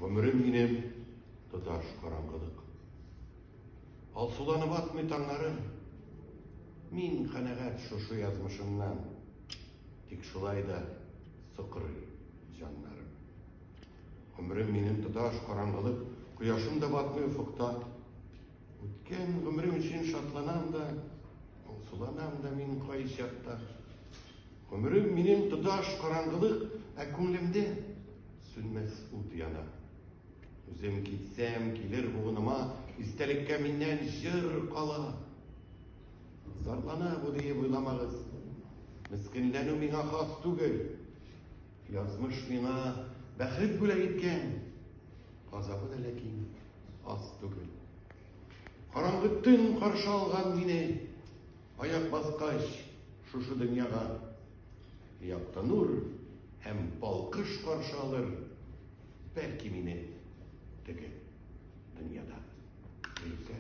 Гомерем минем тоташ караңгылык. Алсуланып атмый таңнарым. Мин канәгать шушы язмышымнан. Тик шулай да сыкрый җаннарым. Гомерем минем тоташ караңгылык, кояшым да батмый офыкта. Үткән гомерем өчен шатланам да, алсуланам да мин кайчакта. Гомерем минем тоташ караңгылык, ә күңелемдә сүнмәс ут яна. Үзем китсәм, килер буыныма, истәлеккә миннән җыр кала. Зарлана бу диеп уйламагыз. Мескенләнү миңа хас түгел. Язмыш миңа бәхет бүләк иткән. Газабы да ләкин аз түгел. Караңгы төн каршы алган мине, аяк баскач шушы дөньяга. Якты нур һәм балкыш каршы алыр, бәлки мине теге дөньяда. Гөлүсә.